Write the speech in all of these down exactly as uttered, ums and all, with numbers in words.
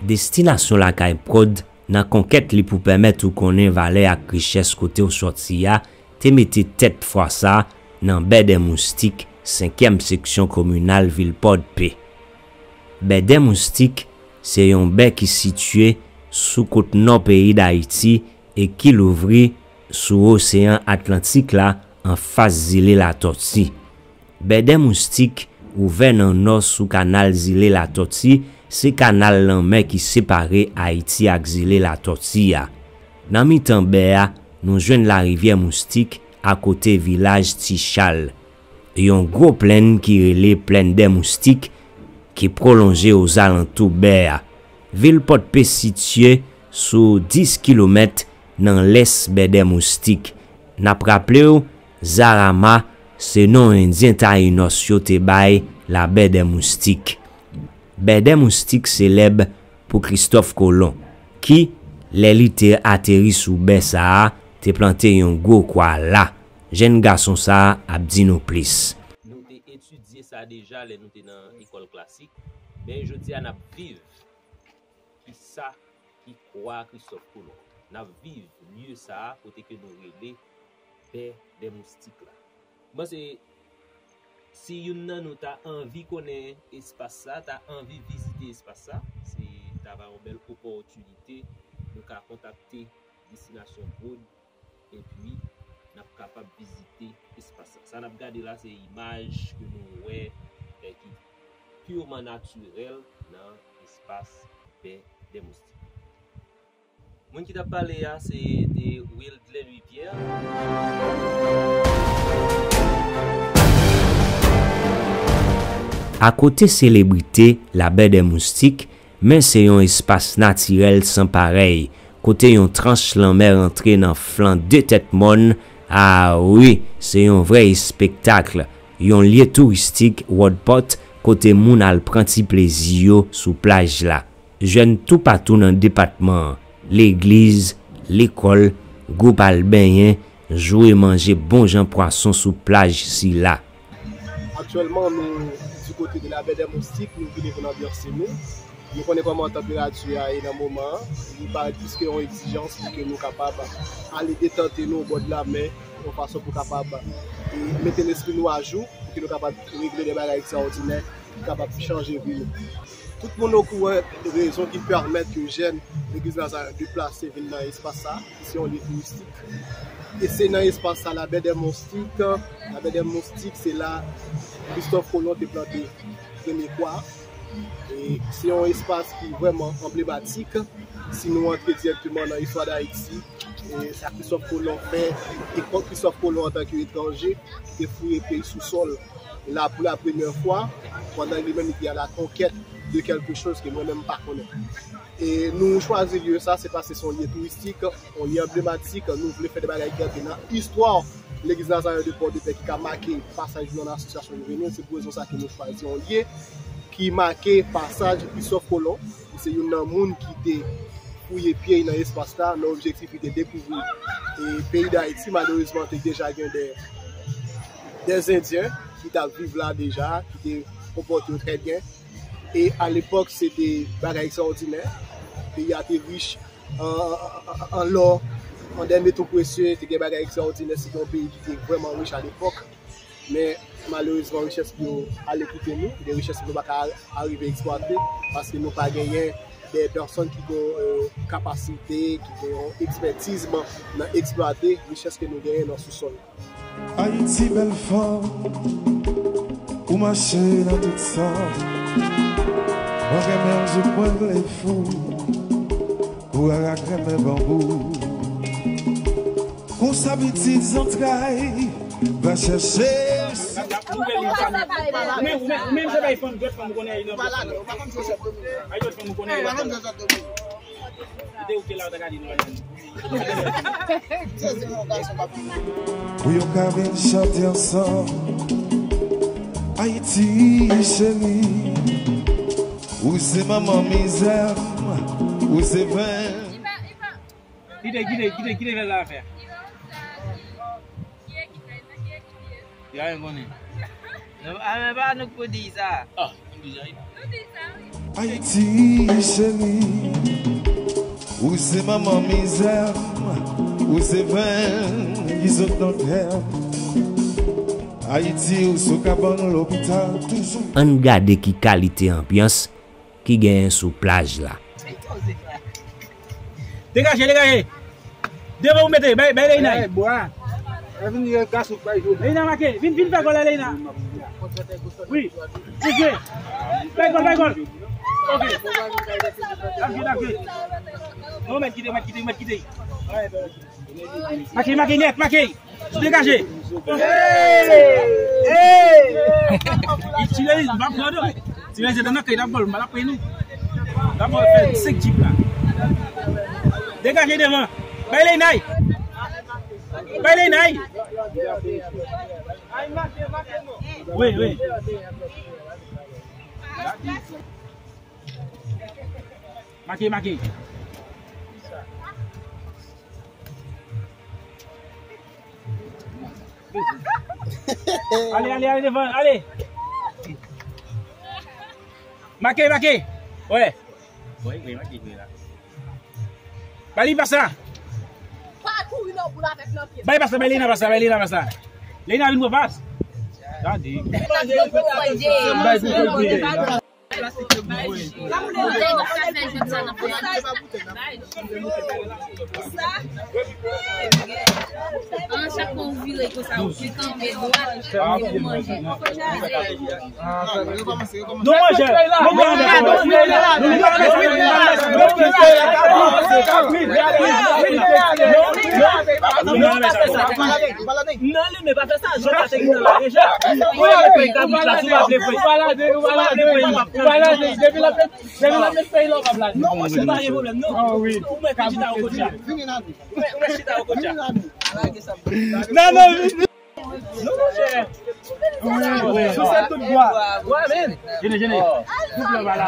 Destinasyon Lakay Prod, nan konkèt li pou pèmèt ou konnen valè ak richès kote w sòti a, te mete tèt fwa sa nan Bè dè Moustik, senkyèm seksyon kominal vil Pòdpe. Bè dè Moustik se yon bè ki sitiye sou kot nò peyi Dayiti e ki louvri sou Oseyan Atlantik la anfas Zile Latòti. Bè dè Moustik, ouvè nan nò sou kanal Zile Latòti, se kanal lanmè ki separe Ayiti ak Zile Latòti a. Nan mitan bè a, nou jwenn larivyè Moustik akote vilaj Ti Chal. Yon gwo plèn ki rele Plèn dè Moustik ki pwolonje ozalantou bè a. Vil Pòdpe sitiye sou dis kilomèt nan lès Bè dè Moustik. N ap raple w, Zarama se non Endyen Tayinòs yo te bay Labè dè Moustik. Bè dè Moustik selèb pou Kristòf Kolon, ki, lè li te ateri sou bè sa a, te plante yon gwo kwa la. Jèn gason sa a ap di nou plis. Nou te etidye sa deja lè nou te nan lekòl klasik, men jodi a n ap viv ki sa ki kwa Kristòf Kolon. N ap viv lye sa a kote ke nou rele Bè dè Moustik la. M panse si youn nan nou ta anvi konnen espas sa, ta anvi vizite espas sa, se ta va yon bèl opòtinite. Nou ka kontakte Destinasyon Prod, epi n ap kapab vizite espas sa. Sa n ap gade la, se imaj ke nou wè, eh, ki piman natirèl nan espas Bè dè Moustik. Moun ki t ap pale a, se te Wildley Louis Pierre. Akote selebrite Labè dè Moustik, men se yon espas natirèl san parèy, kote yon tranch lanmè rantre nan flan de tèt mòn. A wi, se yon vrè espektak, yon lye touristik Wòdpòt kote moun al pran ti plezi yo sou plaj la. Jwenn toupatou nan depatman an, legliz, lekòl, gwoup al benyen, jwe, manje bon jan pwason sou plaj sila. Aktyèlman, nou di kote de Labè dè Moustik, nou vini pou n anbyanse nou. Nou konnen kòman tanperati a ye nan moman an, li parèt plis ke yon egzijans pou ke nou kapab ale detante nou obò de lamè, yon fason pou kapab, e, mete lespri nou ajou, pou ke nou kapab regle de bagay ekstraòdinè ki kapab chanje vi nou. Tout moun okouran rezon ki pèmèt ke jèn legliz Nazarèn deplase vin nan espas sa, ki se yon lye touristik. E se nan espas sa, Labè dè Moustik, Labè dè Moustik, se la Kristòf Kolon te plante premye kwa. E se yon espas ki vrèman anblematik. Si nou antre dirèkteman nan istwa Dayiti, e sa Kristòf Kolon fè, e kont Kristòf Kolon antanke etranje, ki te fouye peyi sou sòl la pou la premyè fwa, pandan li menm li te a la konkèt de kèlke choz ke mwen menm m pa konnen. E nou chwazi lye sa, se paske se yon lye touristik, yon lye anblematik, nou vle fè de bagay ki antre nan istwa legliz Nazarèn de Pòdepè ki ka make pasaj nou nan asosyasyon Juvenil. Se pou rezon sa ke nou chwazi yon lye ki make pasaj Kristòf Kolon. Li se youn nan moun ki te fouye pye nan espas la, nan objektif li te dekouvri, e, peyi Dayiti. Malerezman, te deja gen de, de Endyen ki t ap viv la deja, ki te konpòte yo trè byen. E alepòk, se te bagay ekstraòdinè. Peyi a te rich an, an, an, an lò, an dè meto presye, te gen bagay ekstraòdinè, se te yon peyi ki te vrèman rich alepòk. Men, malerezman, richès yo ale kite nou, de richès nou pa ka arive eksplwate, paske nou pa genyen de pèsòn ki gen, e, kapasite, ki gen yon ekspètiz nan eksplwate richès ke nou genyen nan sousòl. Ayiti bèl fanm, ou mache nan tout sa. Mwen renmen w, je mwen vle fou, ou rara renmen banbou. Konsa pitit zantray va chèche. Ou menm, ou menm, ou menm se bay fanm, dòt fanm ou konnen, ay dòt fanm ou konnen, ay dòt fanm. Pou yo ka vin chante ansanm. Ayiti cheri, ou se manman mizè m, ou se ven. Kite, kite, kite, kite lè la fè. Yo pa konnen. Non, a, men pa nou k pou di sa. Ah, nou di sa, wi. Nou di sa, wi. Ayiti cheri, ou se manman mizè m, ou se venn ki sot nan kè m. Ayiti, ou sou kabann lopital toujou. Ann gade ki kalite anbyans ki genyen sou plaj la. Degaje, degaje. Devan ou mete, bay, bay Leina. Leina make, vin, vin fè gòl la, Leina. Wi. Degaje. Bay gòl, bay gòl. Ok. N ap jwe, n ap jwe. Non, mèt kite, mèt kite, mèt kite. Make, make, nèt, make. Degaje. Hey! Hey! Ti Leliz, m ap pran non. Ti Leliz, se nan kay, l ap bòl, m pa l ap pran non. L ap bòl fè senk jip la. Degaje devan. Bay Leinay. Bay Leinay. Wi, wi. Make, make. Ale, ale, ale devan, ale. Make, make. Wè. Ba li pasa. Pa kouri nan boul avèk nan pye. Bay pasa, bay Lina pasa, bay Lina pasa. Lina vin pran pas. Gade. Bay pou Kolde. An chak fwa w vire konsa, w kanpe dwat, w manje. Non, manje. Non, li men pa fè sa, jòt la te gen nan la deja. Ou pa vle pran kabrit la, si w pa vle pran. Ou pa vle pran, ou pa vle pran. Depi l ap met, depi l ap met fèy la, w p ap lage. Non, monchè, pa gen pwoblèm, non. Ou mèt chita yon kote la. Ou mèt, ou mèt chita yon kote la. Non, non, vini. Non, monchè. Sou sèt tout bwa. Bwa, men. Jene, jene. Tout bwa la.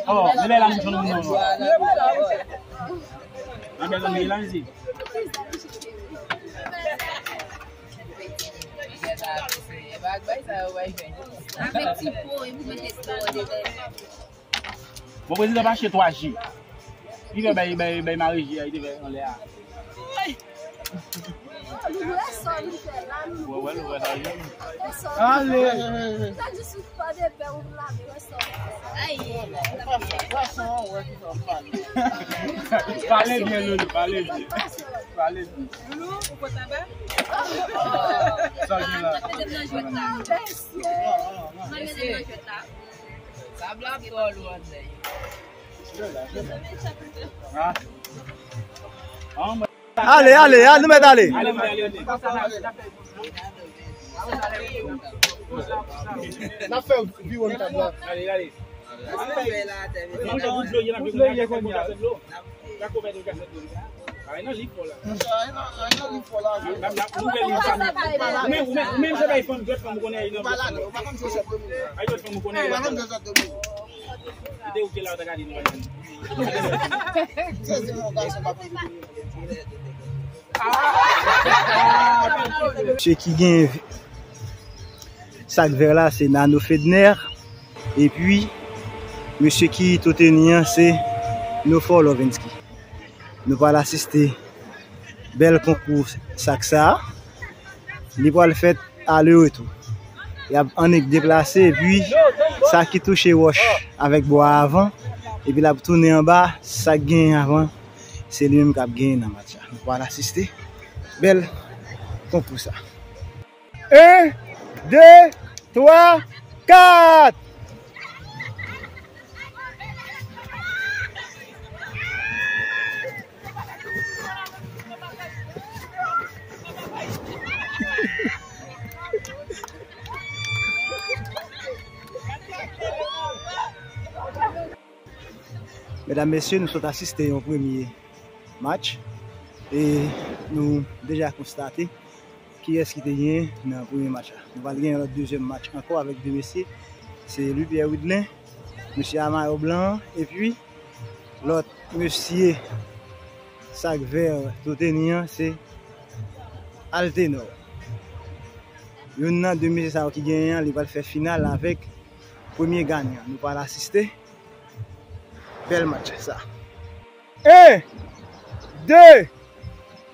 Oh, men lè la, m jwenn moun, non. Nan bèl zanmi la, mezi. Avèk ti po, e pou mete ti po dedan. Bon, prezidan pa achte twa ji. Li fè bay, bay, bay mare ji a, li te fè anlè a. Loulou, e sa nou fè la, Loulou? Wè, wè, Loulou, wè sa, wi. E sa nou fè. Ale. Sa jis ou pa de pè, ou lave, wè sa. Ay. Pwason an, wè ki sa w pale. Pale byen, Loulou, pale byen. Pale byen. Loulou, ou konn sa ba? Sa gen la. Mwen mete nan jwèt la. Mwen mete nan jwèt la. Sab la ap twò lou anndan. Ale, ale, ale, nou mèt ale. N ap fè viwòn tab la. Ale, ale. Manje bout dlo, y ap bout dlo, y ap bout dlo. Ay, nan li fò la. Ay, nan, ay, nan li fò la. Ou menm, ou menm, ou menm se bay fanm, dwèt fanm ou konnen, ay, nan. Ay, dwèt fanm ou konnen, ay, nan. Li te ou ki la, ou ta gade nou, ay, nan. Mesye ki gen sak vè la, se Nano Fedner. Epi, mesye ki tou teni an, se Nofor Lovensky. Nou pral asiste bèl konkou sak sa a. Li pral fèt ale retou. Y ap annik deplase, epi sa ki touche wòch avèk bwa avan, epi l ap tounen anba, sa k genyen avan, se li menm k ap genyen nan match la. Nou pral asiste bèl konkou sa. En, de, twa, kat! Medam, mesye, nou sot asiste yon premye match e nou deja konstate kiyès ki te genyen nan premye match la. Nou pral genyen lòt dezyèm match ankò avèk de mesye. Se Louis Pierre Widlin, mesye a mayo blan an, epi lòt mesye sak vè tou teni an, se Altenor. Youn nan de mesye sa yo ki genyen an, li pral fè final avèk Premye ganyan, nou pral asiste. Bèl match sa. En, de,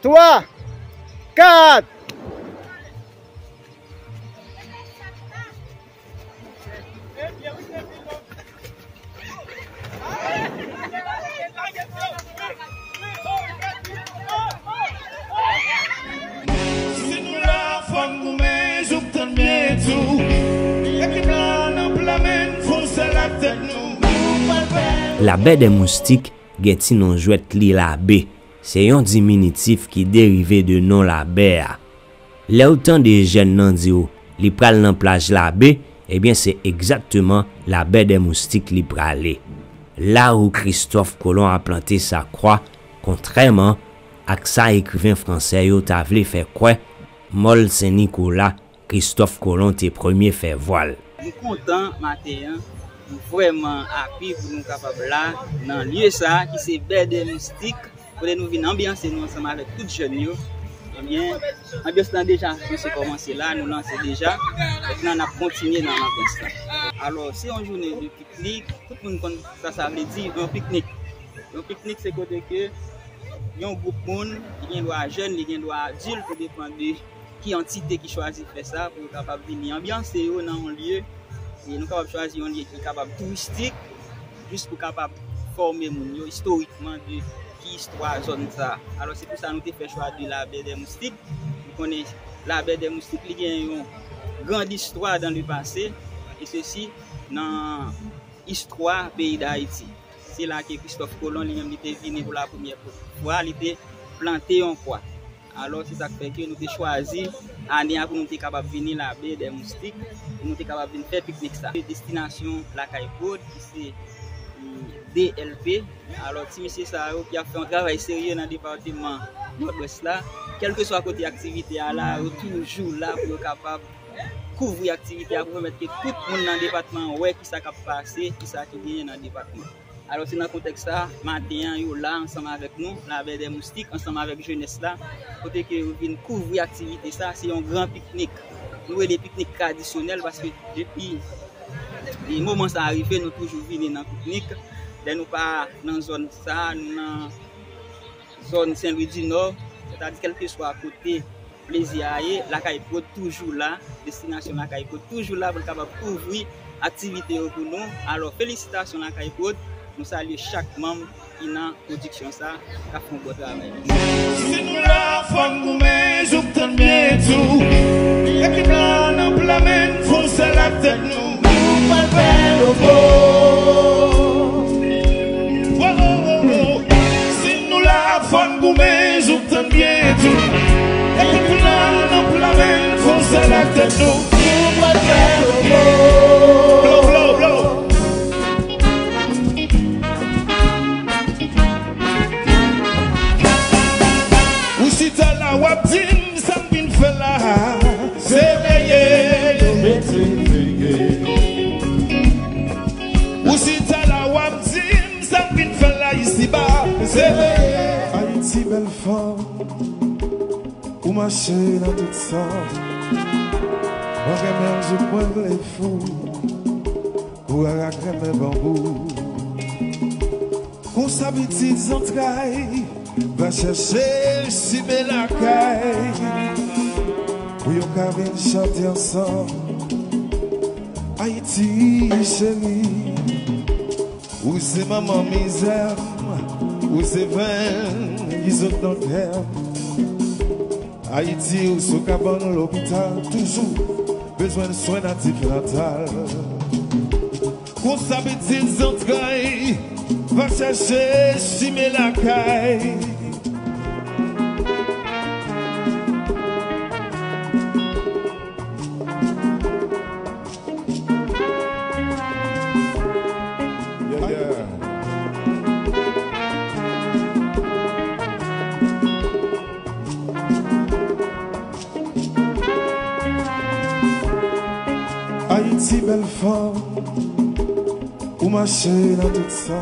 twa, kat. Si nou la, fò n goumen, jouk tann byen tou. Ekip la nan pla men n, fò n sèl ak tèt nou. Nou pral fè. Labè dè moustik gen ti non jwèt li Labè. Se yon diminitif ki derive de non Labè a. Lè w tande jèn nan di w li pral nan plaj Labè, ebyen se egzakteman Labè dè moustik li prale. La ou Kristòf Kolon a plante sa kwa, kontrèman ak sa ekriven fransè yo ta vle fè kwè, Mòl Sen Nikola, Kristòf Kolon te premye fè vwal. Nou kontan maten an, nou vrèman api pou nou kapab la nan lye sa a ki se Bè dè Moustik, kote nou vin anbyanse nou ansanm avèk tout jèn yo. Ebyen, anbyans lan deja misye kòmanse la, nou lanse deja. Mentnan n ap kontinye nan anbyans la. Alò, se yon jounen de piknik, tout moun konn sa sa vle di, yon piknik. Yon piknik se kote ke yon gwoup moun, li gen dwa jèn, li gen dwa adilt, tou depann de ki antite ki chwazi fè sa pou yo kapab vini anbyanse yo nan yon lye. E nou kapab chwazi yon lye ki kapab touristik, jis pou kapab fòme moun yo istorikman de ki istwa zòn sa a. Alò, se pou sa nou te fè chwa de Labè dè Moustik. Nou konnen Labè dè Moustik, li gen yon grand istwa dans le passé, e sesi nan istwa peyi Dayiti. Se la ke Kristòf Kolon li menm li te vini pou la premyè fwa, li te plante yon kwa. Alò, se sa k fè ke nou te chwazi ane a pou nou te kapab vini Labè dè Moustik, pou nou te kapab vin fè piknik sa. Destinasyon Lakay Prod, ki se, mm, D L P. Alò, ti mesye sa yo ki ap fè yon travay serye nan depatman Nòdwès la, kèlkeswa kote aktivite a la, yo toujou la pou yo kapab kouvri aktivite a, pou pèmèt ke tout moun nan depatman an wè kisa k ap pase, kisa ki genyen nan depatman. Alò, se nan kontèks sa, maten an, yo la ansanm avèk nou, Labè dè Moustik, ansanm avèk jenès la, kote ke yo vin kouvri aktivite sa, se yon gran piknik. Nou rele piknik tradisyonèl paske depi, e, moman sa a rive, nou toujou vini nan piknik. Lè nou pa nan zòn sa, nou nan zòn Sen Lwi di Nò, sètadi kèlkeswa kote plezi a ye, Lakay Prod toujou la, destinasyon Lakay Prod toujou la pou l kapab kouvri aktivite yo pou nou. Alò, felisitasyon Lakay Prod, nou salye chak manm ki nan pwodiksyon sa, k ap fè yon bon travay. Si nou la, fò n goumen, jouk tann byen tou. Ekip la nan pla men n, fò n sèl ak tèt nou. Nou pral fè lobo. Wo, wo, wo, wo. Si nou la, fò n goumen, jouk tann byen tou. Ekip la nan pla men n, fò n sèl ak tèt nou. Nou pral fè lobo. Blow, blow, blow. Ou chita la, w ap di m sa m vin fè la. Se veye yo mete veye. Ou chita la, w ap di m sa m vin fè la isiba. Se veye. Ayiti bèl fanm, ou mache nan tout sa. Mwen renmen w, jouk mwen vle fou. Ou rara grenmen banbou. Konsa pitit zantray va chèche simen lakay pou yo ka vin chante ansanm. Ayiti cheri, ou se manman mizè m, ou se venn izot nan kè m. Ayiti, ou sou kabann lopital, toujou bezwen swen natif natal. Konsa pitit zantray va chèche simen lakay. Yeah, yeah. Ayiti bèl fanm, ou mache nan tout sa.